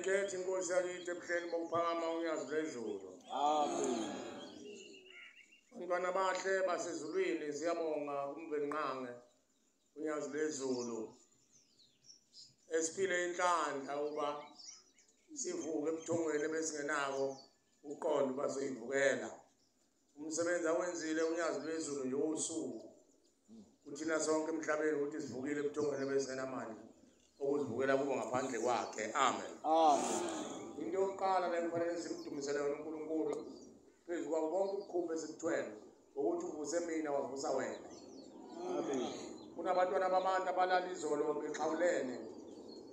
Ayikhethi inkosi yakithi ebuhleni bokuphakama unyazi lwezulu. Amen. Bantwana bahle basezulwini, siyabonga kuMvelinqangi unyazi lwezulu esiphile inhlanhla ukuba sivuke ebuthongweni besingenako uqondo bazoyivukela. Umsebenzi awenzile unyazi lwezulu nje usuku kuthina sonke emhlabeni ukuthi sivukile ebuthongweni besingenamandla okuzivukela kubo ngaphandle kwakhe. Amen. Amen. Into yokuqala le kufanele simdumisele yona uNkulunkulu phezu kwabo bonke ubukhulu esikuthwele ukuthi uvuse mina wavusa wena. Amen. Kunabantwana babantu abalala izolo bexhawulene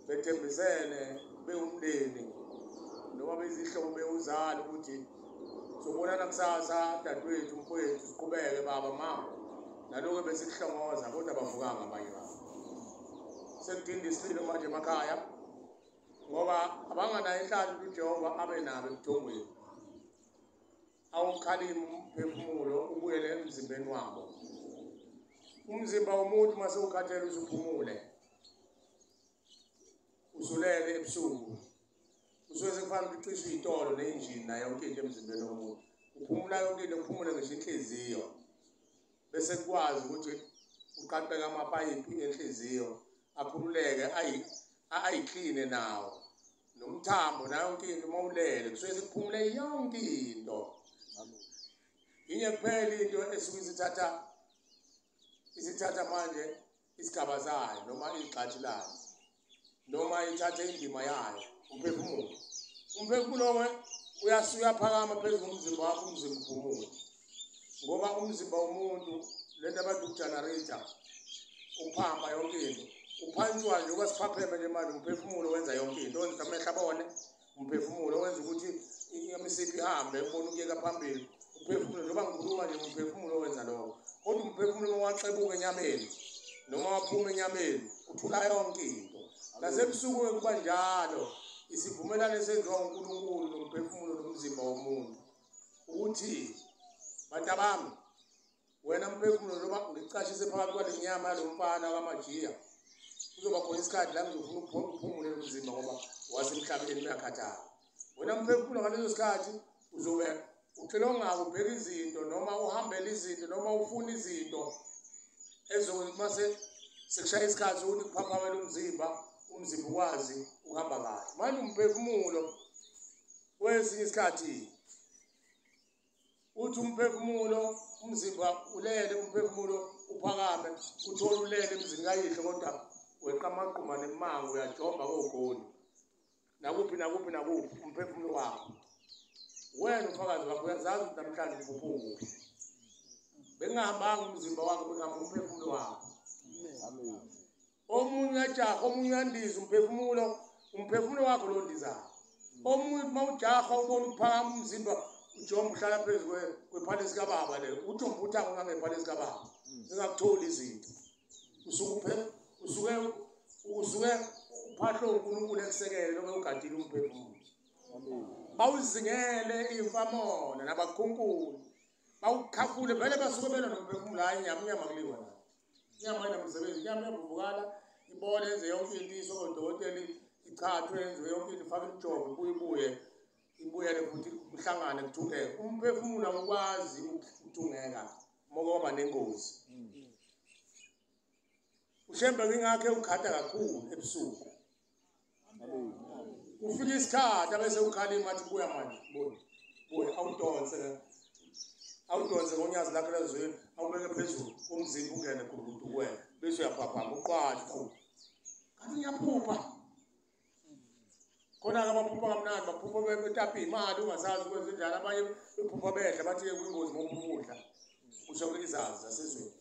bethembisene bewumndeni noma bezihlobo bewuzala ukuthi sobonana kusasa dadewethu mfowethu siqhubeke baba ma naloko besikuhlongoza, kodwa bavukanga abanye babo. Sekudinda isililo manje emakhaya ngoba abanganayo inhlanhla ukuthi uJehova abe nabo ebuthongweni, awukhalimi umphefumulo ubuyele emzimbeni wabo. Umzimba womuntu mase ukhathele usuphumule usulele ebusuku, usuke sekufanele ukuthi ucishe itolo nenjini nayo yonke into emzimbeni womuntu. Uphumula yonke into, uphumule ngisho inhliziyo, bese kukwazi ukuthi uqaqeke amapayipi enhliziyo akhululeke ayikline nawo nomthambo nayo yonke into. Uma ulele kusuke sekuphumule yonke into. Inye kuphela into esuke isithatha manje isigaba sayo noma igxathu layo noma ithathe indima yayo, umphefumulo. Umphefumulo uyasuka phakama phezu komzimba wakho, umzimba uphumule, ngoba umzimba womuntu lento abathi ugenerator uphamba yonke into, uphantshwa nje kwasiphapheme nje manje. Umphefumulo wenza yonke into, wenza amehlo abone, umphefumulo wenza ukuthi imisipha ihambe ubone ukuyeka phambili. Umphefumulo njengoba ngikhuluma nje umphefumulo wenza lokho, kodwa umphefumulo uma waxebuka enyameni noma waphuma enyameni uthula yonke into. Nasebusuku kuba njalo, isivumelwano esenziwa uNkulunkulu nomphefumulo nomzimba womuntu ukuthi bantabami, wena mphefumulo njengoba ngicashise phakathi kwale nyama yalo mfana kaMajiya, kuzoba khona isikhathi la ngizofuna uphumule umzimba ngoba wasemhlabeni uyakhathala. Wena mphefumulo ngaleso sikhathi uzobe uxilongako ubheka izinto noma uhambele izinto noma ufuna izinto ezokuthi mase sekushaya isikhathi ukuthi kuphaphamele umzimba, umzimba ukwazi ukuhamba kahle. Manje umphefumulo kwesinye isikhathi uthi umphefumulo umzimba ulele, umphefumulo uphakame, uthole ulele emzini kayihlo, kodwa weqa amagquma nemango uyajomba kogoli nakuphi nakuphi nakuphi. Umphefumulo wakho wena ufakazi wakho uyazazi ukuthi namhlanje uphuphe, bengahambanga umzimba wakho, bengahamba umphefumulo wakho. Amen. Omunye uyajaha, omunye uyandiza, umphefumulo wakho lo ndizayo. Omunye uma ujaha ubona uphakama umzimba ujomba uhlala phezu kwephalesi kababa le, ujomba uthango ngangephalesi kababa, zingakutholi izinto. Usuke uphahlwe uNkulunkulu ekusekele lokho ugadile umphefumulo. Bawuzingele imfamona nabakhunkulu bawukhafule vele basuke belwa nomphefumulo. Hayi inyama, inyama kuliwa nayo, inyama ayinamsebenzi, inyama iyavuvukala ibole yenze yonke into, iswe kodokotela ichathwe yenziwe yonke into, ifake imijovo ibuye ibuyele futhi kuhlangane kuthungeke. Umphefumulo awukwazi ukuthungeka uma kwaba nengozi. uShembe ngingakhe ukhata kakhulu ebusuku. Ufika isikhathi abese ukhalima athi buya manje, buya buya, awudonse ngonyazi lakhe lezweni, awubeke phezulu umzimba ungene gulukudu kuwena, bese uyaphaphama uqwashe. Kanti ngiyaphupha khona-ke, abaphupha kamnandi baphupha betapa imali ungasazi ukwenze njani, abanye bephupha bedla bathi-ke kuyingozi ngoba ukudla kusho izazi zasezweni.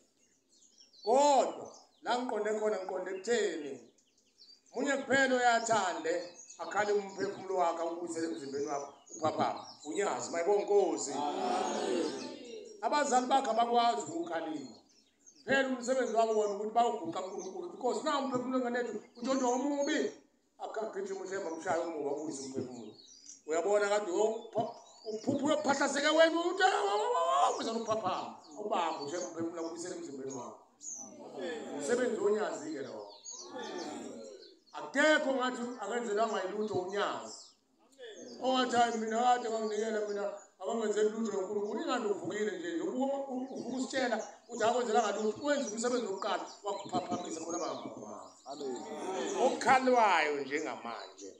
Kodwa la ngiqonde khona, ngiqonde ekutheni munye kuphela oyathande akhale umphefumulo wakhe awubuyisele emzimbeni wakho uphaphama unyazi mayibonga inkosi. Abazali bakhe abakwazi ukukhalima phela, umsebenzi wabo wona ukuthi bawuguqa uNkulunkulu ukuthi Nkosi na umphefumulo nganethu utshontshwa omubi, akagijima uShembe amshaye umubi awubuyise umphefumulo. Uyabona kade uphupha uyophahlaseke wena uzana uphaphama ubambe uShembe umphefumulo awubuyisele emzimbeni wakho. Umsebenzi wonyazi-ke lowo. Akekho ngathi akenzelwanga ilutho unyazi. Ongathi hayi mina kade banginikela mina abangenzeli lutho noNkulunkulu, ingani uvukile nje uvuka usitshela ukuthi akwenzelanga lutho, wenza umsebenzi wokuqala wakuphaphamisa khona bangaphaphama. Amen. Okukhalwayo njengamanje.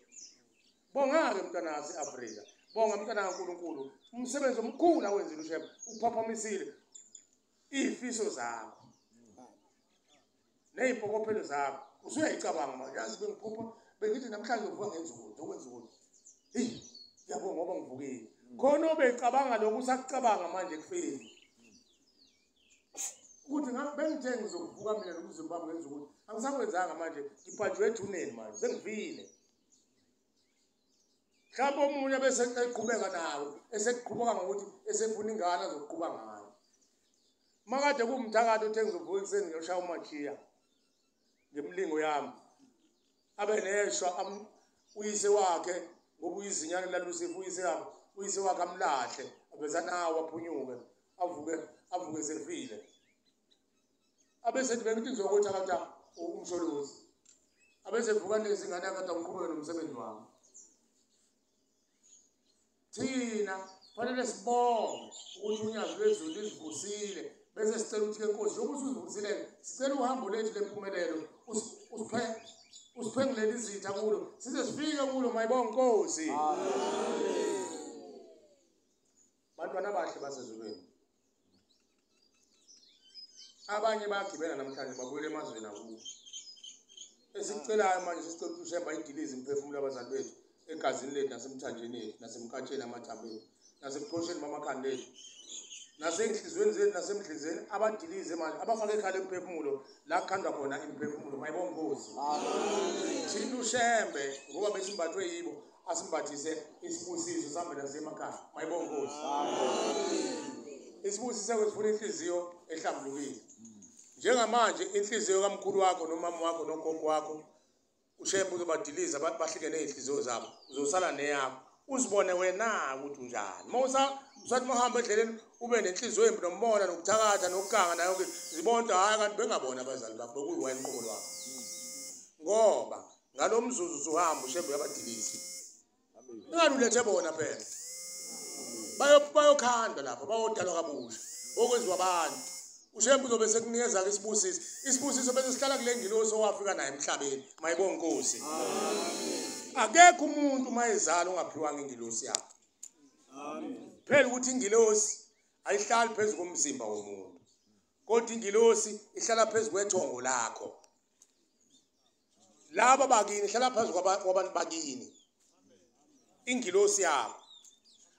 Bonga-ke mntwana wase-Afrika, bonga mntwana kaNkulunkulu, umsebenzi omkhulu awenzile uShembe, ukuphaphamisile iy'fiso zakho ney'mpokophelo zakho. Usuyayicabanga manje, yazi bengiphupha bengithi namhlanje ngivuka ngenza ukuthi okwenza ukuthi eyi yabo ngoba ngivukile. Khona obecabanga lokhu usakucabanga manje kufike ukuthi bengithe ngizokuvuka mina nomzimba wami ngenza ukuthi angisakwenzanga manje, ngibhajwe ethuneni manje sengivile. Mhlawumbe omunye bese eqhubeka nawo eseqhubeka ngokuthi esefuna ingane azokuqhuba ngayo. Makade kuwumthakathi othe ngizovuka ekuseni ngiyoshaya umachiya ngemlingo yami, abe neshwa uyise wakhe ngoba uyizinyane laLusifa, uyise wakhe amlahle abeza nawo aphunyuke avuke sefile. Abesethi bengithi ngizokuthakatha uMsholozi, abesevuka nezingane akade ngiqhubeke nomsebenzi wami. Thina fanele sibonge ukuthi unyazi lwezulu lizivusile, bese sicela ukuthi ke Nkosi njengoba usuzivusile sicela uhambo lethu lempumelelo usiphengulele izitha kulo size sifike kulo. Mayibonge Nkosi. Bantwana abahle basezulwini, abanye bayagibela namhlanje babuyele emazweni akubo. Esikucelayo manje sisicela ukuthi uShembe ayidilize imiphefumulo yabazali bethu egazini lethu nasemthanjeni yethu nasemkatsheni amathambo ethu nasebuchosheni bamakhanda ethu nasey'nhliziyweni zethu nasemdlizeni, abadilize manje abafake ekhala imiphefumulo la kukhandwa khona imiphefumulo. Mayibonge Nkosi. Thina uShembe ngoba besimbathwe yibo asimbathise isibusiso sihambe nasemakhaya. Mayibonge Nkosi. Isibusiso sifuna inhliziyo ehlambulukile. Njengamanje inhliziyo kamkhulu wakho nomama wakho nogogo wakho uShembe uzobadiliza bahlike ney'nhliziyo zabo, uzosala neyakho uzibone wena ukuthi unjani. Usathi uma uhamba endleleni ube nenhliziyo embi nomona nokuthakatha nokuganga nayo yonke, zibona ukuthi hhayi kanti bengabona abazali bakho bekuyiwena uqobo lwakho. Ngoba ngalo mzuzu usuhamba uShembe uyabadiliza, ingani ulethe bona phela bayokhandwa lapha, bayodalwa kabusha okwenziwa abantu. uShembe uzobe sekunikeza-ke isibusiso, isibusiso bese sihlala kule ngilosi owafika nayo emhlabeni. Mayibonge Nkosi. Akekho umuntu uma ezala ongaphiwanga ingilosi yakhe. Phela ukuthi ingilosi ayihlali phezu komzimba womuntu, kodwa ingilosi ihlala phezu kwethongo lakho. Laba bakini ihlala phezu kwabantu bakini, ingilosi yakho.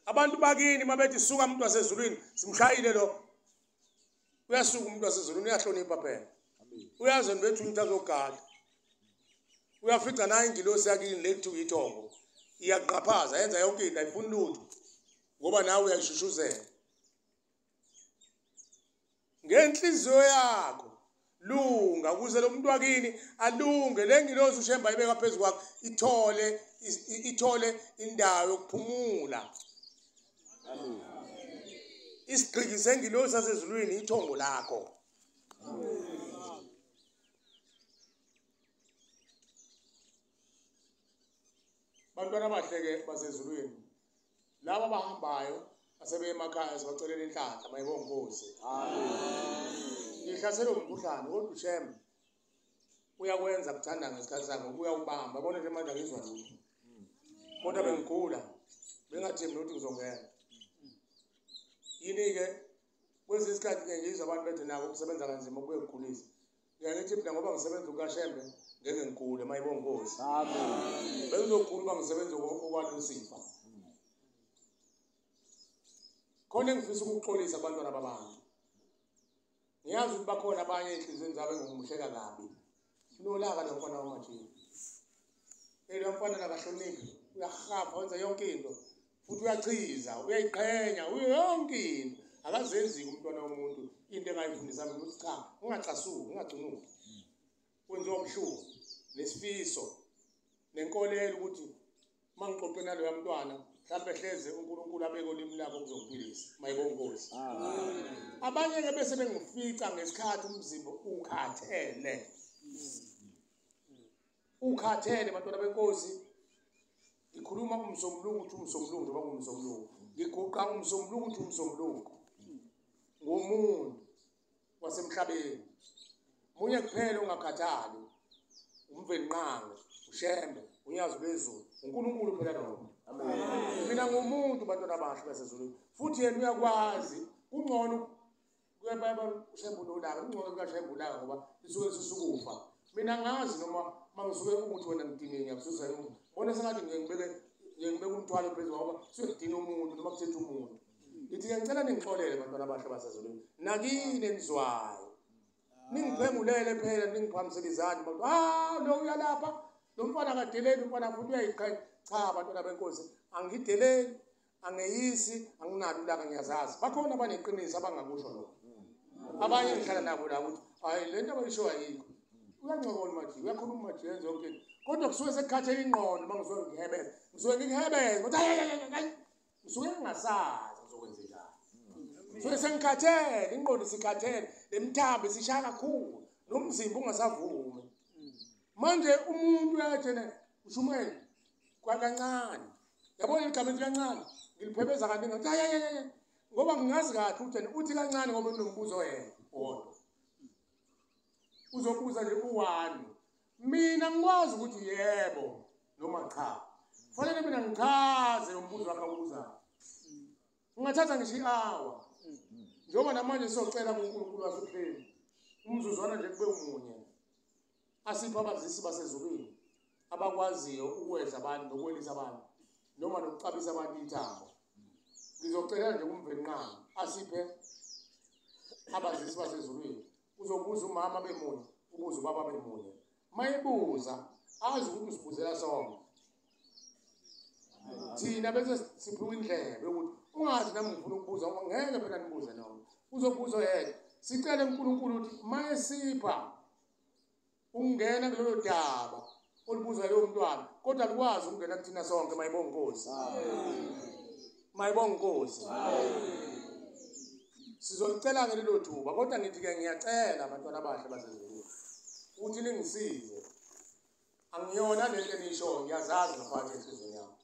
Abantu bakini mabethi suka umuntu wasezulwini simshayile lo, uyasuka umuntu wasezulwini, uyahlonipha phela, uyazi bethu umuntu azogada. Uyafica nayo ingilosi yakini le kuthiwa ithongo, iyaqhaphaza yenza yonke into, ayifuni lutho ngoba nawe uyayishushuzela ngenhliziyo yakho. Lunga ukuze lo muntu wakini alunge. Le ngilosi uShembe ayibeka phezu kwakho ithole indawo yokuphumula. Isigqiki sengilosi sasezulwini ithongo lakho. Bantwana abahle-ke basezulwini, laba abahambayo asebeye emakhaya sibacelela inhlanhla. Mayibonge Nkosi. Ngihlaselwe umkhuhlane kodwa uShembe uyakwenza kuthanda ngesikhathi sakhe, uyawubamba. Yabona nje manje angizwa lutho, kodwa bengigula bengathembi ukuthi ngizongena. Yini-ke kwesinye isikhathi ke ngizwa abantu bethi nako ukusebenza kanzima kuyekugulisa. Ngiyakithi mina ngoba ngisebenza kukaShembe ngeke ngigule. Mayibonge Nkosi. Amen. Bengizogula uba ngisebenza okwaLusifa. Khona engifisa ukuxolisa abantwana babantu. Ngiyazi ukuthi bakhona abanye ey'nhliziyweni zabo engingumhleka kabi. Unolaka lo mfana wamajini. Lo mfana akahloniphi, uyahafa, wenza yonke into. Futhi uyachiza, uyayiqhenya, yonke into. Akazenzi umntwana womuntu into engayifundisa mina ukuthi cha, ungacasuki, ungacunuki. Wenziwa ubuhlungu nesifiso nenkolelo ukuthi uma ngixoxe naloya mntwana mhlawumbe hleze uNkulunkulu abeke olimi lakho kuzokuphilisa. Mayibonge Nkosi. Abanye-ke bese bengifica ngesikhathi umzimba ukhathele. Ukhathele bantwana benkosi. Ngikhuluma umsombuluko uthi umsombuluko njengoba ngumsombuluko. Ngiguqa umsombuluko uthi umsombuluko. Ngumuntu wasemhlabeni. Munye kuphela ongakhathali. Umvelinqangi, uShembe, uNyazi lwezulu, uNkulunkulu phela lowo. Amen. Mina ngumuntu bantwana abahle basezulwini. Futhi yena uyakwazi kungcono uShembe unolaka, kungcono kukaShembe ulaka ngoba lisuke lisukufa. Mina ngazi noma mangisuke ukuthi wena ngidinile ngiyakususa yini. Bona sengathi ngeke ngibeke umthwalo phezulu ngoba suyodina umuntu noma kuthethe umuntu. Ngithi ke ngicela ningixolele bantwana abahle basezulwini. Nakini enizwayo. Ningiphengulele phela ningiphamisele izandla bantu. Ah lo uyalapha lo mfana akadeleli umfana futhi uyayiqhenya. Cha bantwana benkosi angideleli angeyisi anginalo ulaka ngiyazazi. Bakhona abaneqiniso abangakusho lokho. Abanye ngihlala nabo la ukuthi hayi le nto abayisho ayikho. Uyancokola manje, uyakhuluma manje yenza yonke into. Kodwa kusuke sekukhathele ingqondo uma ngisuke ngihebeza. Ngisuke ngikuhebeza kodwa hayi ngisuke ngingasazi ngizokwenzenjani. Suke sengikhathele, ingqondo isikhathele, lemithambo isishaya kakhulu, nomzimba ungasavumi. Manje umuntu uyathena ushumayela kwakancane. Yabona igama elithi kancane, ngiliphebeza kaningi ngathi hayi hayi hayi ngoba ngingazi kahle ukuthi uthi kancane ngoba unombuzo yena wodwa. Uzobuza nje u-one. Mina ngikwazi ukuthi yebo noma cha. Kufanele mina ngichaze lo mbuzo wakhe awubuzayo. Ungathatha ngisho i-hour. Njengoba namanje sizocela kuNkulunkulu wasehleli. Umzuzwana nje kube munye. Asiphe abazisi basezulwini abakwaziyo ukwedla abantu nokwelisa abantu noma nokucabisa abantu ithambo. Ngizocela nje kuMvelinqangi asiphe abazisi basezulwini. Uzobuza umama bemunye, ubuza ubaba bemunye. Mayebuza azi ukuthi usibuzela sonke. Thina bese siphiwa indlebe ukuthi ungathi nami ngifuna ukubuza ngeke phela nibuze noma. Uzobuza yedwa. Sicele uNkulunkulu ukuthi mayesipha ungena kulolo daba olubuza leyo mntwana kodwa likwazi ukungena kuthina sonke mayibonga inkosi. Mayibonga inkosi. Sizolicela ke lelo thuba kodwa ngithi ke ngiyacela abantwana abahle basezulwini ukuthi ningisize. Angiyona lento enisho ngiyazazi ngaphakathi enhliziyweni yami.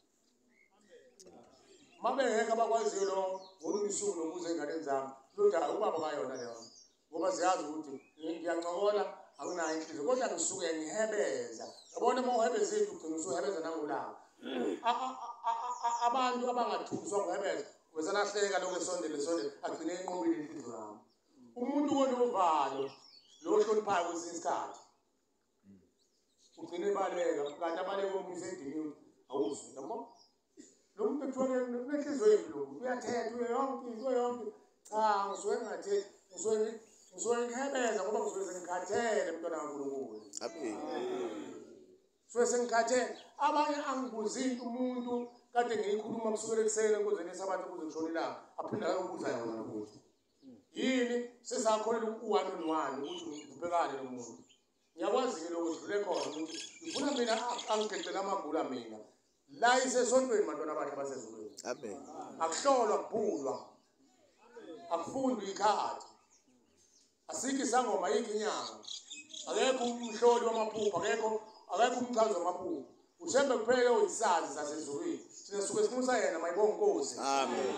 Mabengekho abakwaziyo lo ngolunye usuku nokuza ey'nganeni zami lodaba ubaba kayona leyo ngoba ziyazi ukuthi ngiyancokola anginayo inhliziyo kodwa ngisuke ngihebeza. Yabona uma uhebeza into ugcina usuhebeza nangolaka. Abantu abangathuswa nguhebeza wesanahleka lokho esondele esondele agcine enqobile inhliziyo yami. Umuntu onovalo lo ohloniphayo kwesinye isikhathi ugcine ebaleka kanti abaleka omunye usediniwe awuzwe yabo. Lo muntu ekuthiwa unenhliziyo embi lo muntu uyathetha uye yonke into yonke. Cha ngisuke ngingathethi ngisuke ngihebeza ngoba ngisuke sengikhathele mntwana kaNkulunkulu. Amen. Suke sengikhathele. Abanye angibuzi into umuntu kade ngiyikhuluma kusukela ekuseni enkonzweni yesabatha kuze kushone ilanga aphinde ayobuza yona futhi. Yini sesakholela u-one on one ukuthi ngibhekane nomuntu. Ngiyakwazi-ke lokho sidlule khona ukuthi ngifuna mina angigecele amagula mina. La isesontweni bantwana abahle basezulwini. Amen. Akuhlolwa kubhulwa. Akufundwa ikhadi. Asikho isangoma ayikho inyanga. Akekho umhloli wamaphupho, akekho umchazi wamaphupho. uShembe kuphela oyisazi sasezulwini. Thina suke simusa yena mayibonga inkosi. Amen.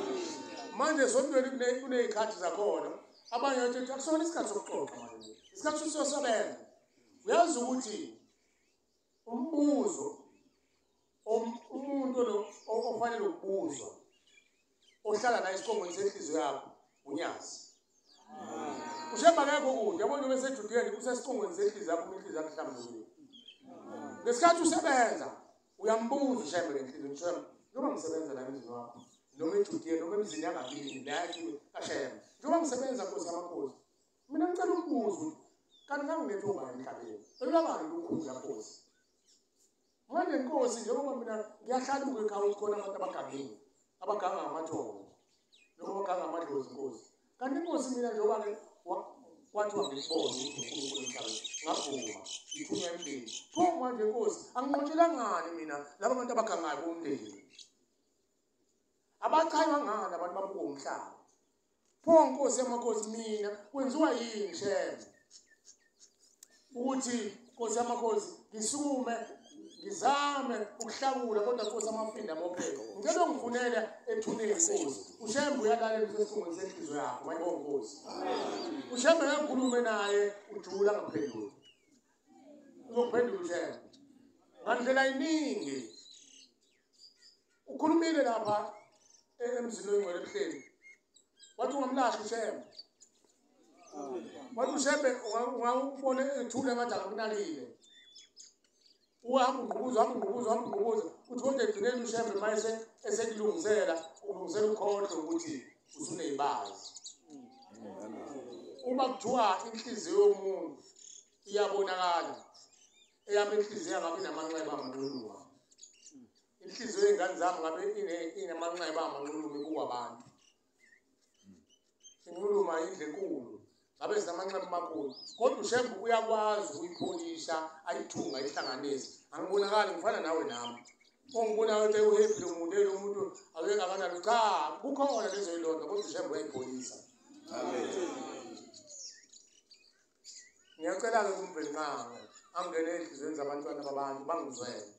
Manje esontweni kuney'khathi zakhona. Abanye bathi akusona isikhathi sokuxoxa manje. Isikhathi sokusebenza. Uyazi ukuthi umbuzo umuntu ofanele ukubuzwa ohlala naye esiqongweni senhliziyo yakho uNyazi. uShembe akekho kude, yabona njengoba esejudeni usesiqongweni senhliziyo yakho, inhliziyo yakho ihlambulukile. Ngesikhathi usebenza uyambuza uShembe ngenhliziyo, Shembe njengoba ngisebenza la emzini wakho noma ejudeni noma emzini yangakini la yakhiwe kaShembe, njengoba ngisebenza Nkosi yamakhosi, mina ngicela ukubuza ukuthi kanti ngangilethe ubani emhlabeni? Elulabani ukukhula Nkosi? Manje Nkosi njengoba mina ngiyahlaluka ekhaya ukuthi khona abantu abagangile, abaganga ngamathongo noma abaganga amadlozi Nkosi. Kanti Nkosi mina njengoba-ke kwathiwa ngikubone ukuthi uNkulunkulu emhlabeni, ngavuma ngithunywa emndeni. Pho manje Nkosi anginqotshelangani mina laba bantu abagangayo bomndeni? Abachaywa ngani abantu babuka umhlaba? Pho Nkosi yamakhosi mina kwenziwa yini Shembe ukuthi Nkosi yamakhosi, ngisukume ngizame ukuhlakula kodwa Nkosi amafinda abophele. Ngicela ungifunele ethuneni Nkosi. UShembe uyalalela usesifungweni senhliziyo yakho, mayibonge Nkosi. UShembe ngikhulume naye ujula ngaphendula. Uzokuphendula uShembe. Ngandlela iningi. Ukhulumile lapha emzini oyingcwele ebuhleni. Wathi ungamlahli uShembe. Wathi uShembe ungawubona ethule ngathi akakunakile. Uhamba ungqubuza, uhamba ungqubuza, uhamba ungqubuza. Uthi kodwa ekugcineni uShembe mayese esekulungisela, ukulungisela ukhohlwe ukuthi usuneyibazi. Uma kuthiwa inhliziyo yomuntu iyabonakala, eyami inhliziyo ngabe inamanxeba amanxuluma. Inhliziyo yey'ngane zami ngabe inamanxeba amanxuluma ibukwa abantu. Inxuluma indlu enkulu, ngabe zinamanxeba amakhulu. Kodwa uShembe uyakwazi ukuyipholisha, ayithunga, ayihlanganise. Angibonakali ngifana nawe nami. Ongibonayo ukuthi uhappy lo muntu, lo muntu akanalo. Cha, kukhona lezo yilonda kodwa uShembe uyayipholisa. Amen. Ngiyacela-ke kuMvelinqangi angene ey'nhliziyweni zabantwana babantu bangizwele.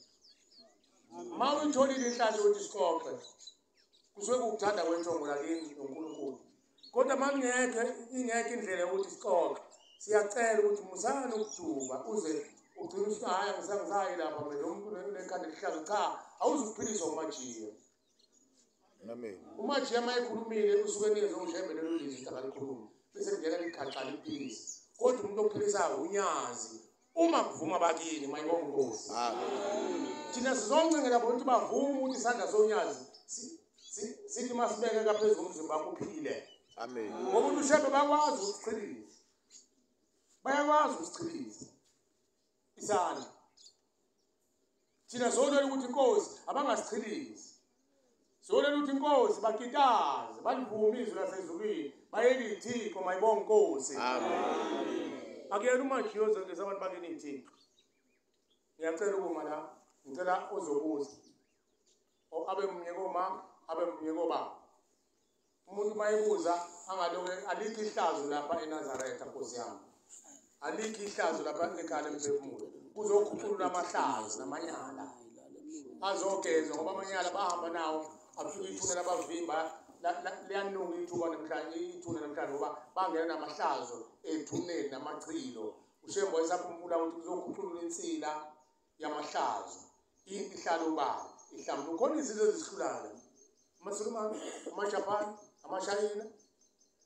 Uma uyitholile inhlanhla yokuthi sixoxe, kusuke kukuthanda kwenjongo lakini noNkulunkulu. Kodwa uma kungekho ingekho indlela yokuthi sixoxe, siyacela ukuthi musani ukuduba uze ugcine uthi hhayi angisangisayi lapha mina lo muntu unekhanda elihlaza. Cha, awuzukuphiliswa uMajiya. Amen. UMajiya uma ekhulumile usuke enikezwe uShembe lelo lizwi ukuthi akalikhulumi, bese lingena likhaxa liphilise. Kodwa umuntu ophilisayo unyazi. Uma kuvuma bakini mayibonge Nkosi. Amen. Thina sizoncengela bona ukuthi bavume ukuthi isandla sonyazi sithi masibeke phezu komzimba wakho uphile. Amen. Ngoba ukuthi uShembe bayakwazi ukusichiliza. Bayakwazi ukusichiliza isandla. Thina sizolwela ukuthi inkosi abangasichilizi. Sizolwela ukuthi inkosi bakitaze, balivume izwi lasezulwini, bayeke ithixo mayibonge Nkosi. Amen. Akuyena uMajiya ozongeza abantu bakini ithixo. Ngiyacela ukuma la, ngicela ozobuza. Abe munye koma, abe munye kobaba. Umuntu mayebuza angaloke alikho ihlazo lapha eNazaretha Nkosi yami. Alikho ihlazo lapha ekhaya lemphefumulo. Kuzokhuculula amahlazo namanyala. Azogezwa ngoba amanyala bahamba nawo afika ithuna labavimba liyanuka ithuba namhlanje, ithuna namhlanje ngoba bangena namahlazo ethuneni namachilo. uShembe wayesakhumbula ukuthi kuzokhuculula insila yamahlazo. Ihlala ubala, ihlambuluka. Khona izizwe ezihlulayo. AmaSulumane, amaJapan, amaShayina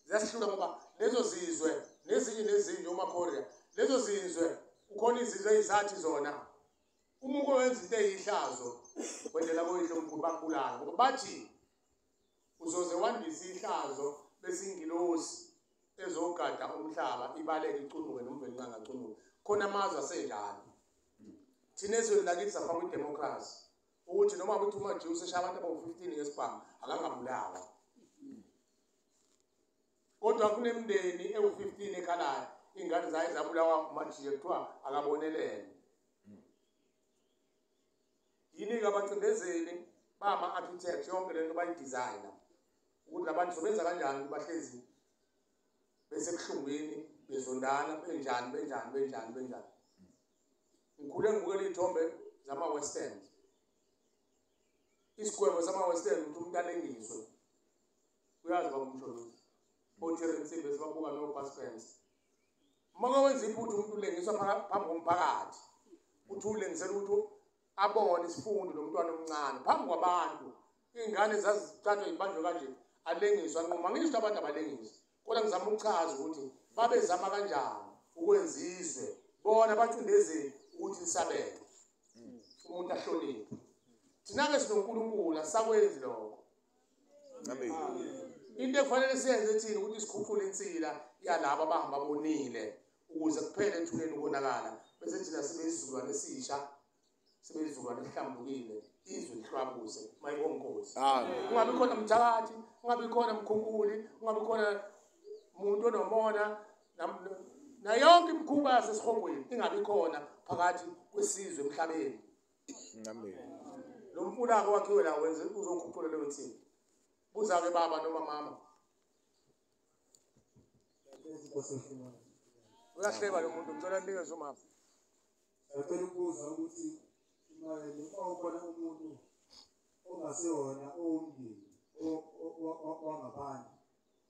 ziyasihlula ngoba lezo zizwe nezinye nezinye omaKorea, lezo zizwe kukhona izizwe ezisathi zona uma uwenza into eyihlazo wendela koyihlo omkhulu bakubulala ngoba bathi uzoze wandise ihlazo bese ingilosi ezogada umhlaba ibaleke icunuke noMvelinqangi acunuke. Khona amazwe asenjalo. Thina ezweni lakithi safaka idemocracy ukuthi noma ukuthi uMajiya useshaya abantu abawu-15 ngesibhamu akangabulawa. Kodwa kunemindeni ewu-15 ekhalayo ingane zayo zabulawa uMajiya kuthiwa akabonelele. Yini-ke abacindezeli bama-architect yonke lento bayidizayina ukuthi labantu sobenza kanjani bahlezi besebuhlungwini bezondana benjani benjani benjani benjani. Ngikhule ngibukela iy'thombe zama-western. Isigwebo sama-western ukuthi umuntu alengiswe. Uyazi baba uMsholozi. OTerry Nsimbi esibabuka no-Bud Spencer. Uma wenza iphutha umuntu ulengiswa phambi komphakathi. Uthi ulengisela ukuthi abone isifundo nomntwana omncane phambi kwabantu. Iy'ngane zazithathwa yibanjwe kanje alengiswa nquma. Ngisho abantu abalengiswa. Kodwa ngizama ukuchaza ukuthi babezama kanjani ukwenza izwe bona bacindezeli ukuthi lisabele. Umuntu ahloniphe. Thina-ke sinoNkulunkulu asisakwenzi lokho. Amen. Into ekufanele siyenze thina ukuthi sikhuphule insila yalabo abahamba bonile ukuze kuphele ethuneni ukonakala bese thina sibe isizukulwane esisha, sibe isizukulwane esihlambulukile, izwe lihlwabuze mayibonge Nkosi. Amen. Kungabi khona mthakathi, kungabi khona mkhunkuli, kungabi khona umuntu onomona na yonke imikhuba yasesihogweni ingabi khona phakathi kwesizwe emhlabeni. Amen. Lo mfula-ke wakhiwe la wenze uzokhuphula leyo nsimbi. Buza-ke baba noma mama. Uyahleba lo muntu, ngicela ninikeze umama. Ngicela ukubuza ukuthi imali uma ubona umuntu ongasewona owumndeni wangaphandle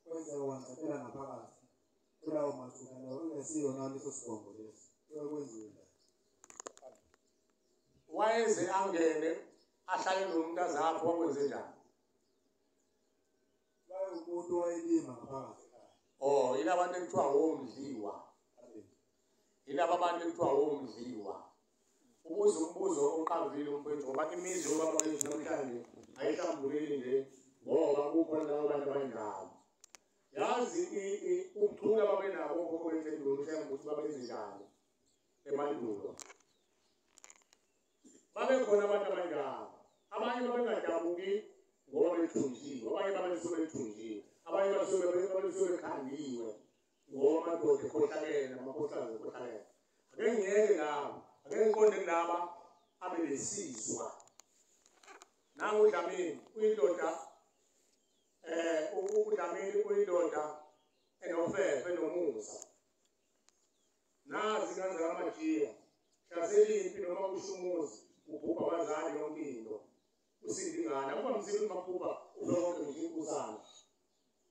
kwenzeka wangcatela ngaphakathi kulawo mathuna lawo engesiyona leso sibongo leso kuyakwenziwa. Wayeze angene ahlale nomuntu azapho wakwenze njani? Umuntu wayelima ngaphakathi. Oh, yilaba bantu ekuthiwa womdliwa. Yilaba bantu ekuthiwa womdliwa. Ubuza umbuzo oqavile umfowethu ngoba imizi yobaba bethu namhlanje ayihlambuleli nje ngoba kukhona labo bantu abanjalo. Yazi ukuthula babenako okhokho bethu endulo mhlawumbe ukuthi babenze njani emandulo. Babekhona abantu abanjalo. Abanye babengadabuki ngoba bethunjiwe, abanye babesuke bethunjiwe, abanye basuke bekhandiwe ngoba amadoda ekhohlakele namakhosikazi ekhohlakele. Ake ngiyeke labo, ake ngiqonde kulaba abebesizwa. Nangu uDlamini uyindoda, uDlamini uyindoda enofefe enomusa. Nazi ingane zakaMajiya, hlasela impi noma kusho umuzi, ubhubha abazali yonke into. Usinde ingane, akuba mzimba maphupha ufe wonke nje usana.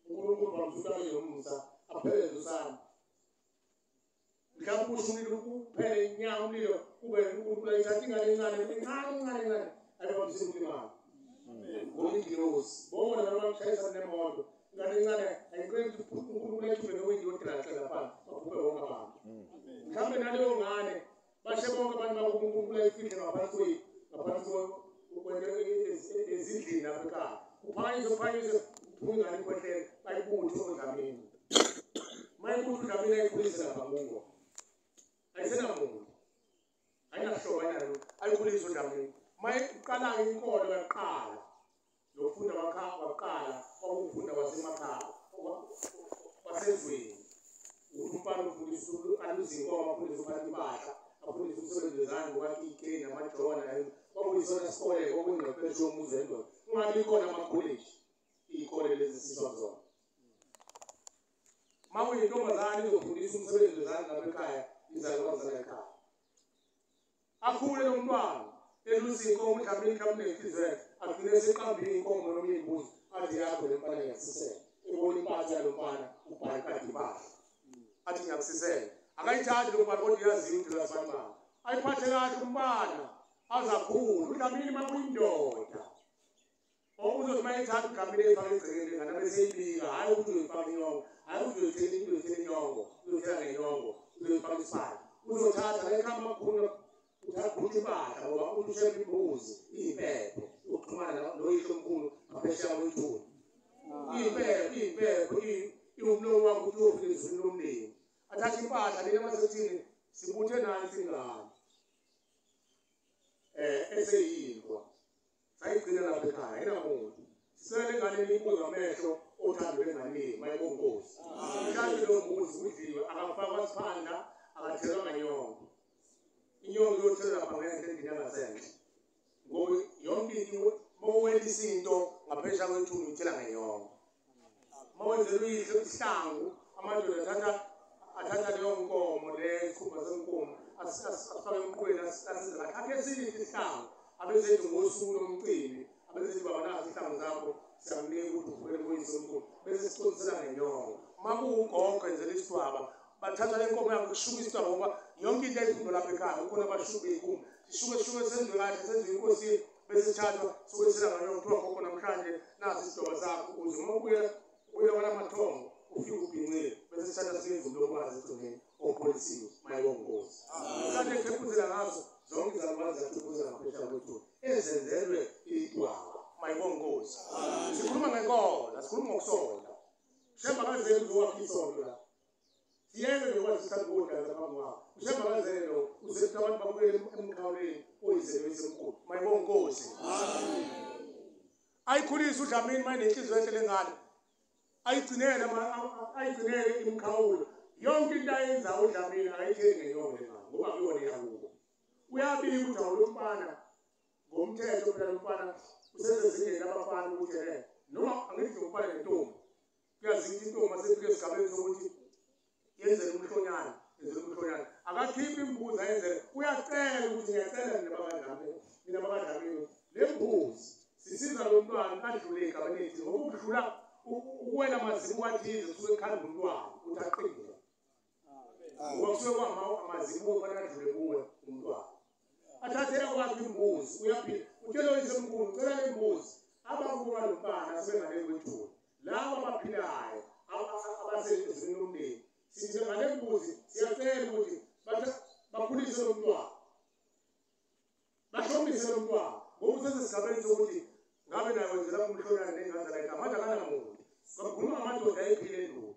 uNkulunkulu bamsuka nomusa apheleze usana. Mhlawumbe usho umlilo uphele inyanga umlilo ube uNkulunkulu ayithatha ingane encane encane encane encane ayibamsile imali. Ngoba ingilosi bona noma bamshayisa nemoto ingane encane ayiqedi uNkulunkulu ayithume nowindi yodela lapha baphuphe wonke abantu. Mhlawumbe naleyo ngane bashe bonke abantu bakuNkulunkulu ayifihle ngaphansi ngaphansi ezindlini lapha ekhaya. Uphakanyiswe uphakanyiswe uphume ingane ikwehlele bayibuthe oDlamini. Mayibuthe uDlamini ayikhulise lapha kubo. Ayisenamuntu. Ayinahlobo ayinalutho. Ayikhulise uDlamini. Mayiqala inkolo yaqala. Lokufunda waqala kwakufunda kwasemakhaya kwasezweni. Ukuthi umfana ufundisa aluze inkomo, afundise ukuphatha impahla, afundise umsebenzi wezandla ngokwakha iy'keni namajona. Kwakuyisona sikole kwakuyingqeqesho yomuzi wendoda. Kungabi khona amakholeji, iy'kole lezi esiswa kuzona. Uma kuyintombazane izofundisa umsebenzi wezandla lapha ekhaya, izalukazi zala ekhaya. Akhule lo mntwana, eluse inkomo mhlawumbe mhlawumbe nenhliziyo yakhe, agcine eseqambile inkomo noma iy'mbuzi, athi yakho le mfana ngiyakusisela. Ebona impatho yalo mfana, ubhaye iqeda impahla. Athi ngiyakusisela. Akayithathi lo mfana kodwa uyaziwa ukuthi uyasibamba. Ayiphathe kahle umfana, aze akhule. UDlamini uma kuyindoda. Uzothi uma eyithatha uDlamini eyifake egcekeni lengane bese eyibika, hhayi ukuthi uyoyifaka inyongo, hhayi ukuthi uyoyithela inyongo, uyoyithela ngenyongo, uyoyifaka isibani. Uzothatha la ekhaya amakhulu uthatha impahla ngoba uthi ushembe imbuzi iyimpepho yokuxhumana noyihlo omkhulu ngaphesheya kwethuna. Iyimpepho, iyimpepho, iwumlomo wakho ukuthi uyofika ezulwini lomlimi. Athathe impahla lena masekuthini sibuthe nansi ingane eseyindwa. Sayigcina lapha ekhaya ayinamuntu. Sicela lengane ibuke ngamehlo othando lengane mayibongozi. Mhlawumbe lo mbuzi udliwe akafakwa siphanda akathelwa nganyongo. Inyongo iyothelwa lapha ngenhla endlini yangasenhla. Ngoba yonke into uma uwelisa into ngaphesheya kwethuna uyithela ngenyongo. Uma wenzela uyihlo isihlangu amadoda athatha leyo nkomo leyo isikhumba senkomo asifake emqulweni asize kahle. Akhe esinye isihlangu abezethu ngosuku lomcimbi abezethu baba nazi isihlangu zakho siyakunika ukuthi uvukele kuyise omkhulu bese siqondisela ngenyongo. Uma kuwugogo enzela isidwaba bathatha le nkomo yakho kushuka isidwaba ngoba yonke into ayifundwa lapha ekhaya kukhona abashuka iy'nkomo sishuke sishuke senziwe kahle senziwe inkosini bese sithathwa sokuyisela nganyongo kuthiwa gogo namhlanje nasi isidwaba sakho ukuze uma ubuyela ubuyela kwalamathongo ufike ubhincile bese sithatha siyenza umlobokazi egcineni opholisiwe mayibongozi. Mhlawumbe ekhephuzela ngaso zonke izalukazi zakhephuzela ngaphesheya kwethuna ezenzelwe idwaba mayibongozi. Sikhuluma ngenkolo, sikhuluma ngokusonta. Shemba kazeli uzowakha isonto la. Siyeke nje ukwazi sithanda ukudansa phambi kwakho. Ushemba kazeli lo uzethu abantu babuyele emkhawuleni oyizelwe isemkhulu mayibongozi. Ayikhulise uDlamini mayenenhliziyo enhle lengane. Ayigcinele ayigcinele imikhawulo. Yonke into ayenza uDlamini akayitheli ngenyongo lengane ngoba akuyona eyakubo. Uyabika ukuthi awulo mfana ngomthetho phela lo mfana usezezingeni labafana ukuthi noma angithi umfana nentombi. Kuyaziwa ukuthi intombi asefike esigabeni sokuthi yenzele umhlonyana, yenzele umhlonyana. Akakhiphi imbuzi ayenzele, uyacela ukuthi ngiyacela nina bakadlamini le mbuzi sisiza lo mntwana adlule egameni ethize, ngoba ukudlula ukuwela amazibuko athize kusuke kukhanda umntwana ukuthi aqine. Ngoba kusuke kwama amazibuko kufanele adlule kuwe umntwana. Athathe okwakhe imbuzi, uyaphila. Utshela oyisemkhulu, cela le mbuzi. Abakuba lo mntwana sebengale kwethuna. Laba abaphilayo abasezweni lomndeni, sithi ngale mbuzi siyacela ukuthi bakhulise lo mntwana, bahlomise lo mntwana. Ngoba usesesigabeni sokuthi ngabe naye wenzela umhlonyane nengane zakhe, manje akanamuntu. Bakhuluma ngamadoda ayephila endulo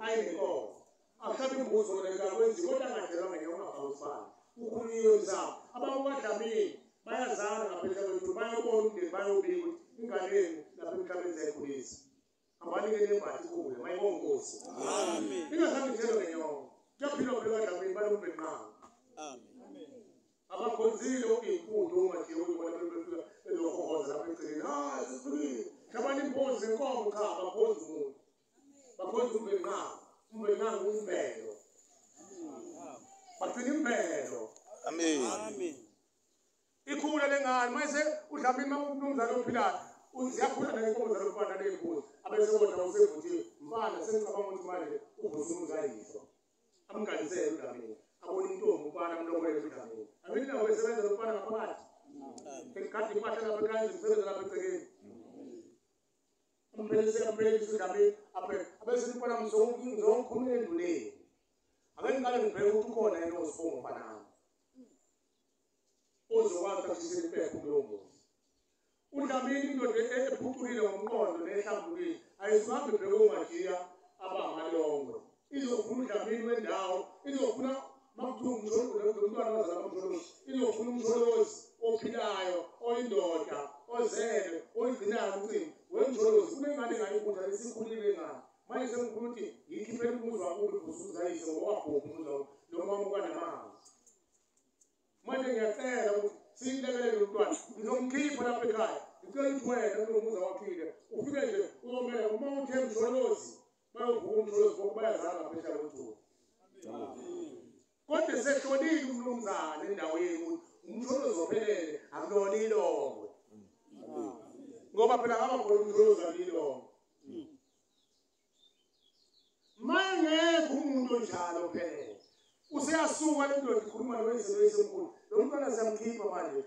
ayenenkomo, ahlabe imbuzi wona akwenziwa, kodwa angadlelwa ngenye ungafaki usibani. Kukhulunyiwe emsamo. Abakwadlamini bayazana ngaphesheya kwethu, bayobona umndeni, bayobika ukuthi ingane yenu lapha emhlabeni siyayikhulisa. Hambani-ke nembathi ikhule, mayibonge iNkosi. Ingazange ithelwe ngenyongo. Kuyaphilwa phela kwadlamini, banombhenqanga. Abakhonzile iy'nkundla ongajiye uyibona befika bezohohoza lapha eceleni. Hayi, sesifikile. Hlabani imbuzi nenkomo, cha, abakhonzi umuntu. Bakhonza umbhenqanga. Umbhenqanga umvelo. Bagcina imvelo. Amen. Ikhula lengane mase uDlamini umnumzane ophilayo ziyakhula nenkomo zalomfana ney'mbuzi, abese kodwa usevuthiwe mfana sengicabanga ukuthi manje uvusa umuzi ayiswa amganisele uDlamini, abone intombi umfana amlobolele uDlamini. Angithi nawo besebenza lo mfana ngaphakathi, ekade impahla lapha ekhaya zimsebenza lapha egcekeni, amphelise amphelise uDlamini aphele, abese umfana ngizomkhulula enduleni. Ake ngiqale ngibheke ukuthi ukhona yena ozibonga umfana ozokwazi ukuthathisela impepho kulowo muzi. UDlamini indoda ephucukile ngomqondo nehlambulukile, ayisuhambe ibheke omajiya abangamalongwe. Izofuna uDlamini wendawo, izofuna makuthiwa umntwana wazala umsholozi, izofuna umsholozi ophilayo, oyindoda, ozele, oyigcinayo umcimbi. Wemsholozi kunengane engayibutha isikhulile ingane. Manje sengikhuluma ukuthi ngiyikhiphele umuzi wakubo ivusuzayise ngoba wabhubha umuzi wakubo noma wamuka namanzi. Manje ngiyacela ukuthi siyilekelele umntwana, ngizomkhipha lapha ekhaya. Ngicela ukuthi wena kulo muzi awakhile ufike nje uzomela uma uthe msholozi, bayovuka umsholozi ngoba bayazana ngaphesheya kwethuna. Kodwa sehlolile umnumzane endaweni ukuthi umsholozi ophelele akulona ilongwe, ngoba phela ngaba khona umsholozi alilongwe. Mayengekho umuntu onjalo ophelele, useyasuka le ndoda ikhuluma noyisemkhulu. Lo mntwana siyamkhipha manje,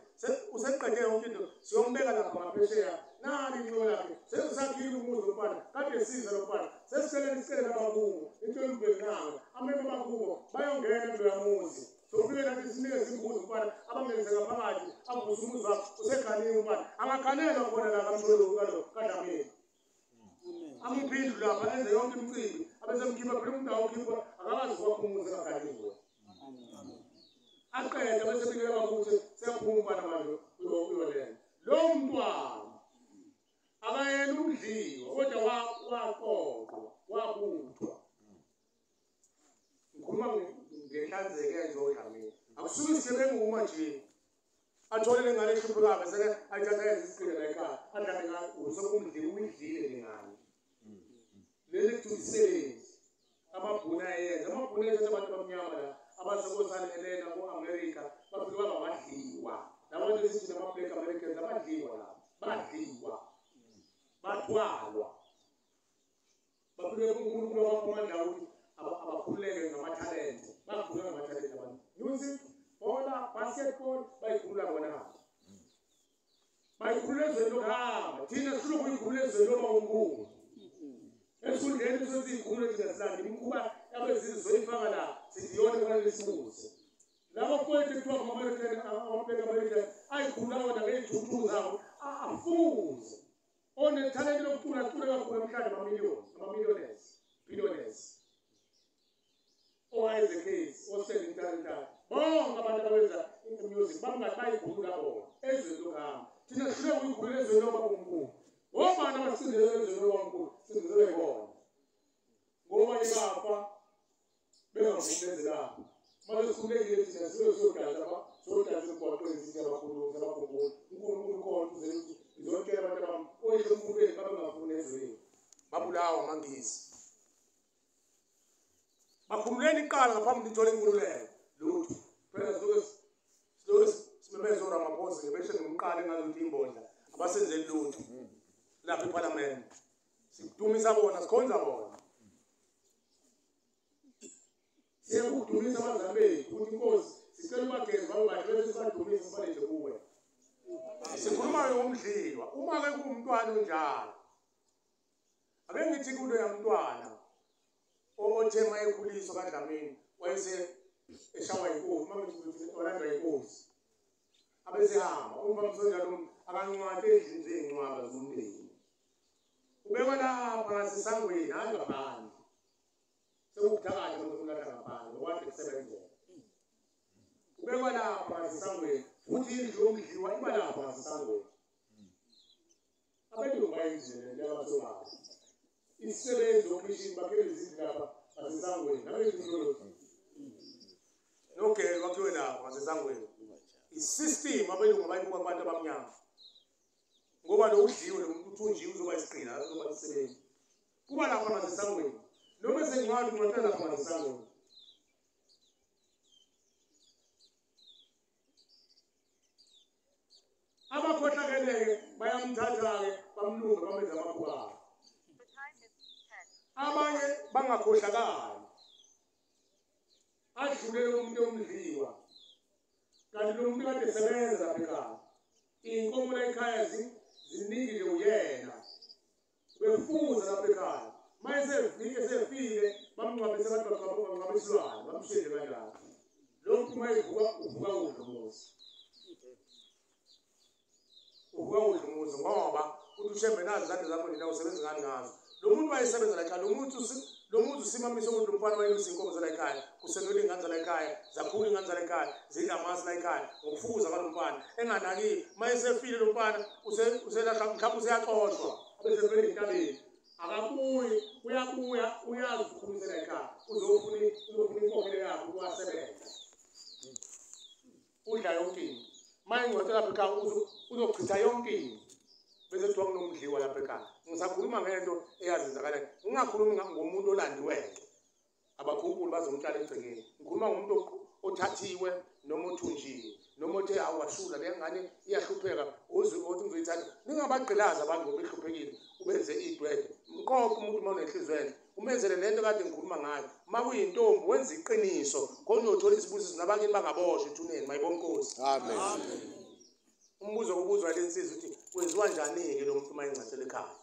useqede yonke into, siyombeka lapha ngaphesheya. Nali inxiwa lakhe, sesisakhile umuzi lomfana, kade siza lo mfana, sesicele isicele nabakubo, into yombhenqanga, ameme abakubo bayongena kuloya muzi. Sofike nathi sinikeze imbuzi umfana, abangenise ngaphakathi, avuse umuzi wakhe, useganiwe umfana. Angaganelwa khona la kamsholozi kaDlamini. Amphindlu lapha enze yonke imicimbi, abesemkhipha phela umuntu awukhipha akakazi kwakho umuzi engaganiwe. Aqeda bese bikela bakuthi seyaphuma umfana manje uyolela. Lo mntwana akayena umdliwa kodwa waqoqwa, wabuthwa. Ngikhuluma ngenhlanzeko yenje oDlamini. Akusuke isigebengu uma nje athole lengane ehluphekayo bese ayithatha yenze isiqile la ekhaya, adlale ngayo, usekumdliwa uyidlile lengane. Leli kuthiwa isebenzi amabhunu ayenza, amabhunu ayenza abantu abamnyama la abasekosana Helena ko-America bafike baba badliwa. Labo bantu esithi nama-Black Americans abadliwa labo, badliwa, bathwalwa. Bafike uNkulunkulu wabapha amandla ukuthi abakhululeke ngamathalente, bakhululeka ngamathalente abantu. Music, bhola, basketball, bayikhulula bona ngapha. Bayikhulula ezweni lokuhamba, thina sifuna ukuyikhulula ezweni lobabomkhulu. Esikhundleni sokuthi thina silanda imikhuba yabezizwe soyifaka la, sithi iyona kufanele sibuze. Labo fowethu kuthiwa ama-American, ama-Black American ayikhulula wona ngey'thuthu zabo, afuze. Onethalente lokucula, cula kakhulu namhlanje ama-millions, ama-millionaires, billionaires. O-Isaac Hayes, o-Stanley Ntantala, bonke abantu abenza i-music bangathi bayikhulula bona ezweni lokuhamba. Thina sihluleka ukuyikhulula ezweni lobabomkhulu. Obani abasindezela ezweni lobabomkhulu? Sindezelwe yibona. Ngoba bafa bengavumi lapho. Manje sikhululekile thina sibe siyodansa siyodansa emgwaqweni sithi abakhulumi sabakhumbula. uNkulunkulu khona uze ukuthi ngizotshela abantu abami oyihlomkhulu benu babengafuni ezweni. Babulawa amaNgisi. Bakhumuleni iqala ngaphambi nithole inkululeko. Lutho. Phela siloke simemeza oRamaphosa nje beshe ngomqala engazuthi imbodla. Abasenzeli lutho. Lapha eParliament. Sikudumisa bona, sikhonza bona. Siyakudumisa abazali bethu ukuthi inkosi sicela ubageze babe bahle bese sibadumisa sibalethe kuwe. Sikhuluma ngomdliwa. Uma ke kuwumntwana onjalo. Ake ngithi kulo yamntwana othe mayekhuliswa kaDlamini wayese eshawa inkosi, uma ngithi olandwa inkosi. Abesehamba umfana onjalo akancwadi endlini zencwaba zomndeni. Ubekwa lapha ngasesangweni hayi ngaphandle. Sekubuthakathi lokuthi ngaphandle okade kusebenzela. Ubekwa lapha ngasesangweni futhi indlu yomdliwa iba lapha ngasesangweni. Abelungu bayenzile leyabasobala. Isisebenzi okhishini bakhele izindlu lapha ngasesangweni. Nabelungu nogele wakhiwe lapha ngasesangweni. Isystem abelungu abayibuka kubantu abamnyama. Ngoba lo udliwe lo muntu uthunjiwe uzoba isigqila uzoba isisebenzi. Kuba lapha ngasesangweni. Noma sencwadi ungcwatshwa lapha ngasesangweni. Abakhohlakeleke bayamthatha-ke bamlunge bamenze amakhuba. Abanye bangakhohlakali. Adlule lo muntu omdliwa. Kanti lo muntu kade esebenza lapha ekhaya. Iy'nkomo la ekhaya ziningi nje uyena. Befuza lapha ekhaya. Uma esefile bamngcwabise abantu bangcwaba isilwane bamshiye kanjalo. Lo muntu uma evuka uvuka udla umuzi. Uvuka udla umuzi ngoba uthi uShembe nazi izandla zakho nina usebenza ngani ngazo. Lo muntu wayesebenza la ekhaya, lo muntu usimamise ukuthi umfana wayelusa iy'nkomo zala ekhaya, kusengelwa iy'ngane zala ekhaya, zakhula iy'ngane zala ekhaya, zidla amasi la ekhaya, ngokufuza kwalo mfana. Enganakile, uma esefile lo mfana uselahla mhlawumbe useyaxoshwa, abesefele entabeni. Akabuyi, uyabuya, uyazi ukukhulisela ekhaya, uzofuna inkokhelo yakhe ukuwasebenza. Udla yonke into. Uma engcwatshwa lapha ekhaya uzochitha yonke into. Bese kuthiwa kunomdliwa lapha ekhaya. Ngisakhuluma ngento eyazenzakalayo. Ngingakhulumi ngomuntu olandiweyo. Abakhunkulu bazomtshala egcekeni. Ngikhuluma ngomuntu othathiwe noma othunjiwe noma othe awashula le ngane iyahlupheka uze uthi ngizoyithatha. Ningabagqilazi abantu ngoba behluphekile ubenze idwede. Mqoqo umuntu uma unenhliziyo enhle umenzele lento kade ngikhuluma ngayo. Uma kuyintombi wenza iqiniso khona uyothola isibusiso nabakini bangaboshwa ethuneni. Mayibonke Nkosi. Amen. Umbuzo obuzwa le nsizwa uthi kwenziwa njani-ke lo muntu uma engcatshela ekhaya?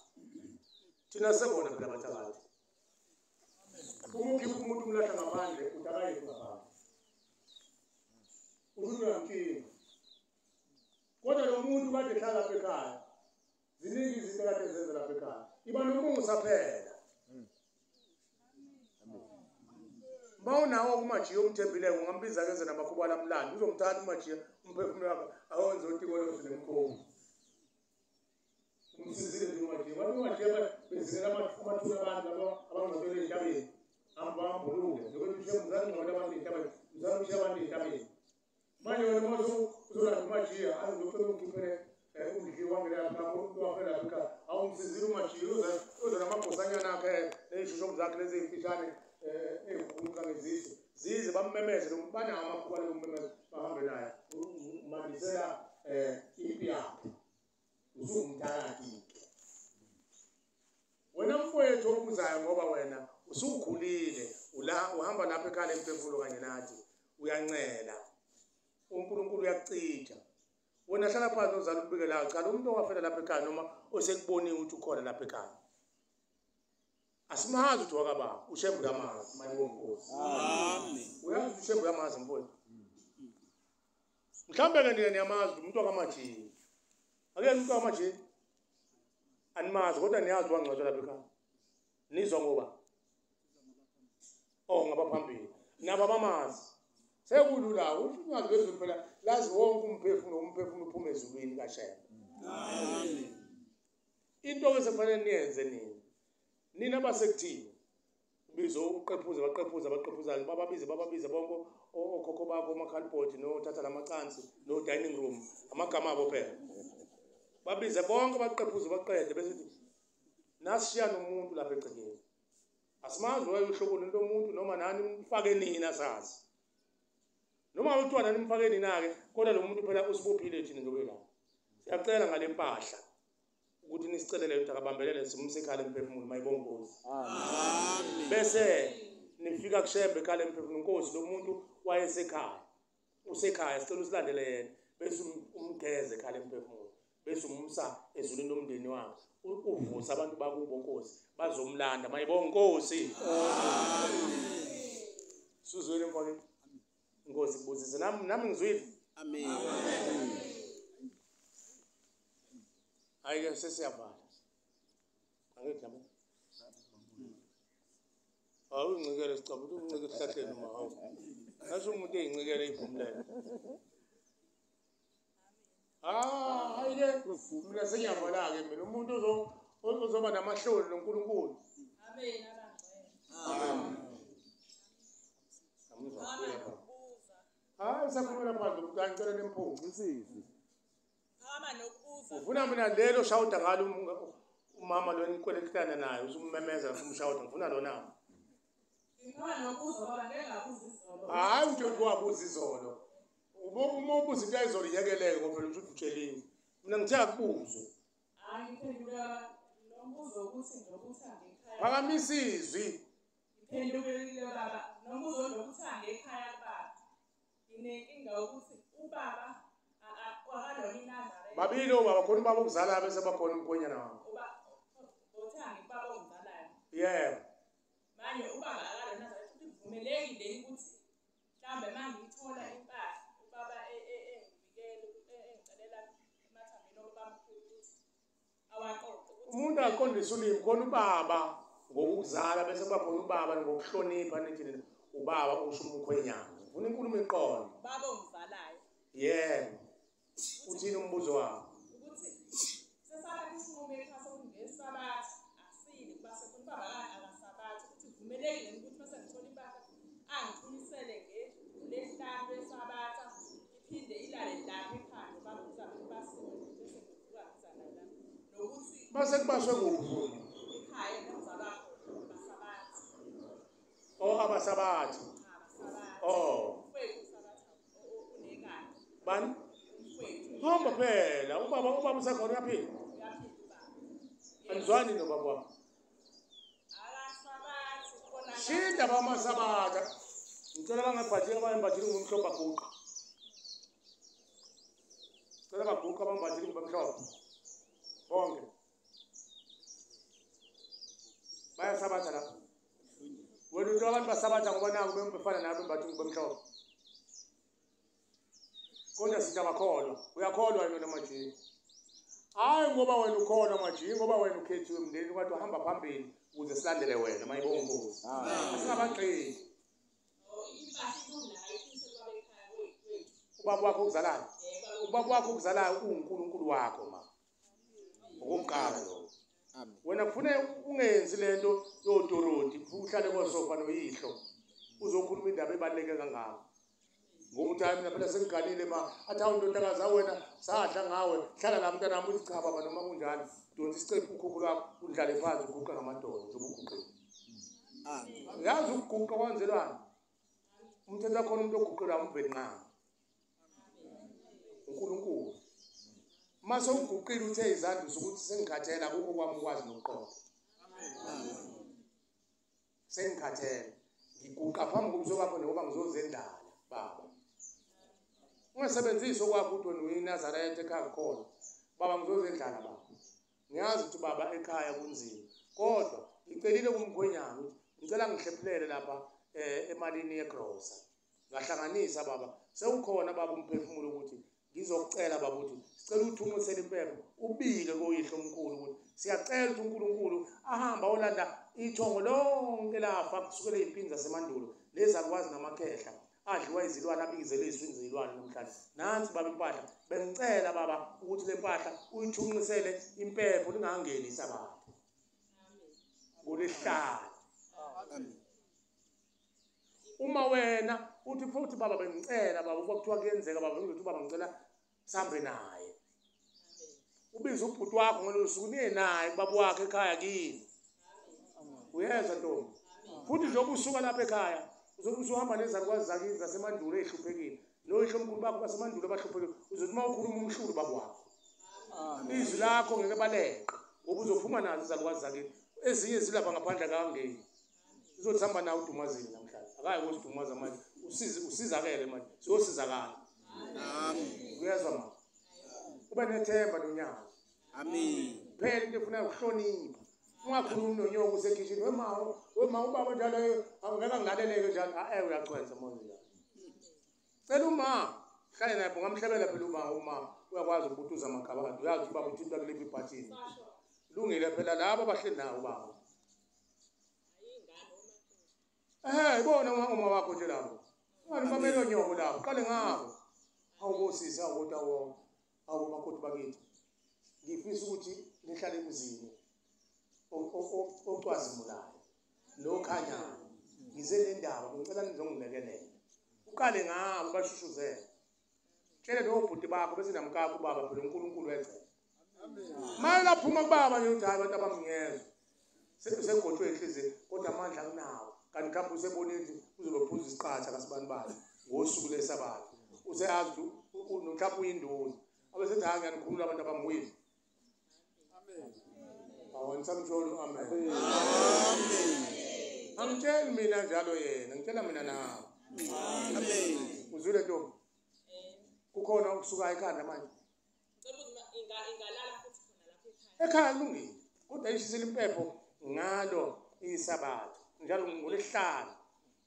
Thina sebona phela abathakathi. Uma ukhipha umuntu umlahla ngaphandle uthi akayekho ngaphandle. Uthi uyamtshinga. Kodwa lo muntu kade ehlala lapha ekhaya, ziningi izinto kade ezenza lapha ekhaya. Iba nomusa phela. Uma unawo uMajiya omthembileyo ungambiza keze namakhuba lamlando uzomthatha uMajiya umphefumulo wakhe awenze otiko lozile mkhovu. Umsizile nje uMajiya. Abantu uMajiya bezingela amathuna abantu labo abangcwatshwe entabeni. Ambambuluke. Nokuthi ushiye mzali ngcwele abantu entabeni. Mzali ushiye abantu entabeni. Manje wena uma uzolanda uMajiya azocela ukukhiphele umdliwa wangela lapha umuntu wafela lapha ekhaya. Awumsizile uMajiya uza namagosanyana akhe ney'shoshomu zakhe lezi ey'mfishane ey'khuluka ngezisu. Zize bammemeze lo muntu banawo amakhuba lokummemeza bahambe naye. Umandisela impi yakhe. Usungumthakathi-ke. Wena mfowethu obuzayo ngoba wena usukhulile uhamba lapha ekhaya lemphefumulo kanye nathi uyancela. uNkulunkulu uyakucija. Wena hlala phansi nozala ukubikelayo cha lo muntu owafela lapha ekhaya noma osekuboniwe ukuthi ukhona lapha ekhaya. Asimazi ukuthi wakababa, uShembe uyamazi, mayibonke Nkosi. Amen. Uyazi ukuthi uShembe uyamazi mfowethu. Mhlawumbe ke nina niyamazi umuntu wakaMajiya. Akuyena umuntu wakaMajiya. Animazi kodwa niyazi wangcwatshwa lapha ekhaya. Nizwa ngoba oh ngabaphambili. Nabo abamazi. Sekulula ungazi lezulu phela lazi wonke umphefumulo uphuma ezulwini kaShembe. Amen. Into ke sekufanele niyenze nini? Nina basekuthini? Ubizo uqephuza baqephuza baqephuzayo bababize bababize bonke okhokho bakho omakhalibhodi nothatha lamacansi no dining room amagama abo phela. Babize bonke baqephuze baqede bese nasishiya nomuntu lapha egcekeni. Asimazi wayuhlobo lento umuntu noma nani nimfake nina sazi. Noma kuthiwa nani nimfake nina ke kodwa lo muntu phela usibophile thina njengoba la. Siyacela ngale mpahla ukuthi nisicelele ukuthi akabambelele simuse ekhaya lemphefumulo mayibongozi. Amen. Bese nifika kuShembe ekhaya lemphefumulo Nkosi lo muntu wayesekhaya. Usekhaya sicela usilandele yena bese umgeze ekhaya lemphefumulo bese umsa ezulwini lomndeni wakhe. Uvusa abantu bakubo Nkosi bazomlanda mayibongozi. Amen. Suzwele mfowethu. Inkosi kubusise nami ngizwile. Amen. Hayi ke sesiyavala. Angithi nabo. Hawu uncikele sicaba ukuthi uncike esihlahleni uma hawu. Nasho umuntu eyincikele iphumulele. Ah, hayi ke mina sengiyavala ke mina umuntu uzoba namahloni noNkulunkulu. Amen abangcwele. Amen. Hayi usakhulumela phandle ukuthi angicela lemphunga. Insizwe. Ufuna mina lelo shawuda ngalo umama lo enikwelekana naye usummemeza umshawuda ngifuna lona. Ngifuna nokubuza baba ngeke ngabuza izolo. Hayi uthi wabuza izolo. Uma ubuza into ayizolo iyekeleke ngoba phela uthi utsheliwe. Mina ngithe akubuzwe. Hayi ngiphendula lo mbuzo ukuthi nje uthanda ekhaya. Phakamisa izwi. Ngiphendulile baba nombuzo lokuthanda ekhaya baba. Nginenkinga ukuthi ubaba babili obaba khona ubaba okuzalayo bese bakhona umkhwenyana wakho. Uba ubaba ongizalayo. Yebo. Manje ubaba akalona futhi kuvumelekile ukuthi mhlambe mangiyithola impahla ubaba engibikele engicelela emathambeni obabamkhulu ukuthi awaqoqe ukuthi umuntu aqondise ulimi khona ubaba ngokuzala bese kuba khona ubaba ngokuhlonipha nithi ubaba usho umkhwenyana. Ufuna inkulumo iqonde. Ubaba ongizalayo. Yebo. Uthini umbuzo wakho? Ukuthi sesathatha isinqumo ekhaya sokuthi ngesabatha asile kuba sekhona ubaba akasabatha ukuthi kuvumelekile ukuthi mase ngithola impahla angithumisele ngelesihlanu lwesabatha iphinde ilale lapha ekhaya nobaba uzabe basiwe bese ngivuka ngiza nayo la nokuthi base kubaswe kuphi ekhaya nomzala wakho basabatha. Oh abasabathi. Abasabatha. Oh mfowethu usabatha unekani. Bani? Hamba phela ubaba usekhona uyaphila. Anizwani nobaba wakho. Akasabathi khona. Shinda bamasabatha. Ngicela bangabhathile abayimbathile ngumhlophe aguqa. Ngicela baguqa abambathile ngumhlophe. Bonke. Bayasabatha la. Wena uthi abantu basabatha ngoba naku befana nawe bembathe ngumhlophe. Kodwa sithi abakholwa, uyakholwa yena majini. Hayi ngoba wena ukholwa majini, ngoba wena ukhethiwe emndenini kodwa uhamba phambili ukuze silandele wena mayibonga Nkosi. Asingabagxili. Ubaba wakho ukuzalayo. Ubaba wakho ukuzalayo uNkulunkulu wakho ma. Okokuqala lokho. Amen. Wena kufanele ungenzi lento yodoroti, uhlale kosofa noyihlo. Uzokhuluma indaba ebaluleke kangaka. Ngokuthi hayi mina phela sengiganile ma athi hawu ndodakazi wena sadla ngawe hlala la mntana wami uthi cha baba noma kunjani donsa isicephu ukhukhu lwakho udlale phansi uguqa ngamadolo njengoba uguqile. Amen. Yazi ukuguqa kwenzelwani? Umthetho wakhona umuntu oguqelwa umveli nqaba. uNkulunkulu. Mase uguqile uthe izandla ukuthi sengikhathele akukho kwami ukwazi nokuqonda. Sengikhathele ngiguqa phambi kobuso bakho ngoba ngizozendlala baba. Ungasebenzisi okwakho ukuthi wena uyiNazaretha ekhaya khona. Baba ngizozendlala baba. Ngiyazi ukuthi baba ekhaya kunzima. Kodwa ngicelile kumkhwenyana ukuthi ngicela ngihlephulele lapha emalini yegrosa. Ngahlanganisa baba. Sewukhona baba umphefumulo ukuthi ngizokucela baba ukuthi sicela uthunqisele impepho ubike koyihlo omkhulu ukuthi siyacela ukuthi uNkulunkulu ahamba olanda ithongo lonke lafa kusukela ezimpini zasemandulo lezakwazi namakhehla adliwa izilwane abikizele izwini zezilwane namhlanje. Nansi baba impahla bengicela baba ukuthi le mpahla uyithunqisele impepho lingangeni isabatha. Ngolesihlanu. Amen. Uma wena uthi futhi baba bengicela baba kwakuthiwa kuyenzeka baba ngizothi baba ngicela sambe naye. Ubiza ubhuti wakho ngalo suku niye naye baba wakhe ekhaya kini. Uyezwa ntombi? Futhi njengoba usuka lapha ekhaya uzobe usuhamba nezalukwazi zakini zasemandulo ey'hluphekile noyihlomkhulu bakho basemandulo abahluphekile, uzothi uma ukhuluma umshulu baba wakho. Izwi lakho ngeke baleqe ngoba uzophuma nazo izalukwazi zakini, ezinye zilapha ngaphandle akangeni. Uzothi hamba nawe udumazile namhlanje, akayi kozidumaza manje, usizakele manje, siyosizakala. Amen. Uyezwa mama? Ube nethemba nonyaka. Amen. Phela into efuna ukuhlonipha. Ungakhulumi nonyoka usekhishini, wema ubaba njalo angeke angilaleleke njalo, uyachwenza manje njalo. Cela uma hlale naye, ungamhlebela phela uma uyakwazi ukubutuza amagabade, uyazi ukuthi ubaba uthinta kuliphi ibhathini. Lungile phela labo abahleli nawo ubaba. Ibona uma wakho nje labo. Ungamameli onyoko labo, qale ngabo. Awubosisi, awubotawo, awumakoti bakithi. Ngifisa ukuthi nihlale emzini ocwazimulayo nokhanyayo. Ngize nendaba, ngicela nizongilekelela. Uqale ngabo bashushuzele. Tshele nobhuti bakho bese namkakho ubaba phela uNkulunkulu wegceke. Maye laphuma kubaba nje uthi hayi abantu abamngezwa. Segotshwe inhliziyo kodwa amandla anginawo. Kanti mhlawumbe usebonile ukuthi uzobe phuza isiqatha kasibani bani ngosuku lesabatha. Useyazi ukuthi mhlawumbe uyinduna. Abesethi hayi ngiyanikhulula abantu abamwini. Amen. Awanisamsholo amen. Amen. Angitsheli mina njalo yena, ngitshela mina nawe. Amen. Uzwile ntombi? Kukhona ukusuka ekhanda manje. Ngicela ukuthi ingalala futhi khona lapha ekhaya. Ekhaya kulungile. Kodwa ishisela impepho ngalo isabatha. Njalo ngolesihlanu.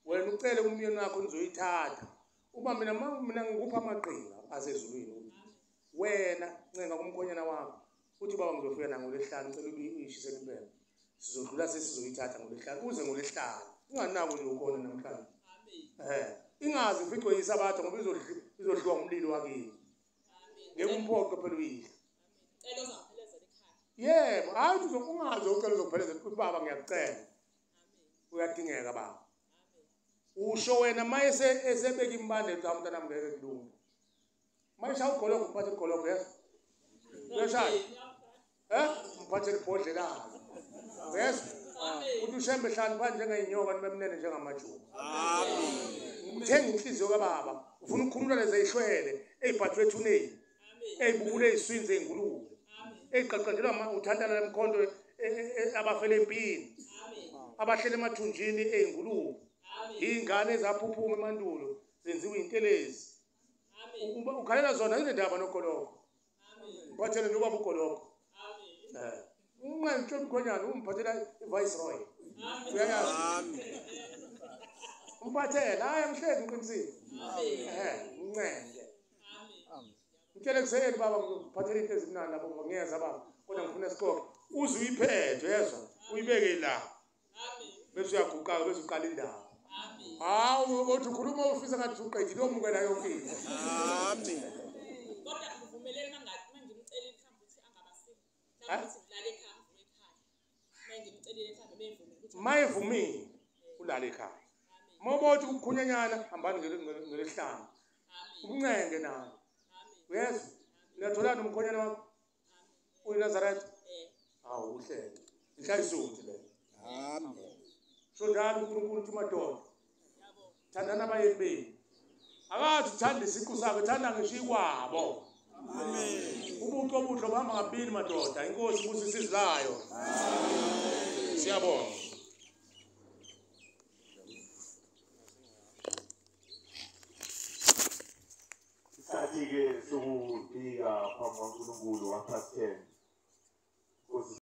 Wena ucele umyeni wakho nizoyithatha. Uma mina ngikupha amaqhinga asezulwini ukuthi wena ncenga kumkhonyana wakho uthi baba ngizofika na ngolesihlanu, ngicela uyishisele impepho. Sizodlula sesizoyithatha ngolesihlanu, uze ngolesihlanu. Unganako nje ukhona namhlanje. Amen. Ingazi uficwe isabatha ngoba izodliwa ngumlilo wakini. Ngeke umphoqe phela uyidle. Cela uzangiphelezela ekhaya. Yebo, hayi ungaze ucela uzokuphelezela uthi baba ngiyakucela. Uyadingeka baba. Usho wena maye esebeka imbandela cha mntanami ngeke kulunge. Maye shaya ugologo umphathe igologo yes. Uyashaya? Umphathe ibhodlela. Yes. Uthi ushembe hlanu phansi njengeyinyoka nibe mnene njengamajuba. Amen. Uthenga inhliziyo kababa, ufuna ukukhulula lezi ezihlwele ezibhathwe ethuneni, ezibubule eziswini zengulube, eziqaqanjelwa uthandana lemkhonto abafele empini, abahlele emathunjini ey'ngulube, iy'ngane ezaphuphuma emandulo zenziwa iy'ntelezi. Ukhalela zona inendaba nogologo. Umphathele nje ubaba ugologo. Unqentshe umkhonyana umphathela i-viceroy. Uyayazi? Umphathela, hayi angihlezi ngiqinisile. Uncenge. Ngitshele kuseni baba ngiphathele into ezimnandi lapho ngiyeza baba kodwa ngifuna isixoxo. Uze uyiphethe yezwa, uyibeke la. Bese uyaguqa bese uqala indaba. Hawu uthi ukhuluma ufisa ngathi usuqedile omukela yonke into. Amen. Kodwa ngivumelele mangimcelile mhlawumbe ukuthi angabasiki. Mhlawumbe ukuthi ngilale ekhaya ngivume ekhaya. Mangimcelile mhlawumbe bevumile ukuthi mayevumile ulale ekhaya. Mawubothi ukukhunyanyana hambani ngelesihlanu. Umncenge naye. Uyezwa? Niyatholana umkhonyana wakho? UyiNazaretha? Hawu uhleke. Inhlayisuthi leyo. Amen. So njalo uNkulunkulu uthi madoda. Thandana abayeni benu. Akathi uthanda isiqu sakho, thanda ngisho ikwabo. Amen. Ubuqo obuhle buhamba ngabili madoda. Inkosi ibusise izwi layo. Siyabonga. Isikhathi-ke sokufika phambi kwaNkulunkulu 10:15.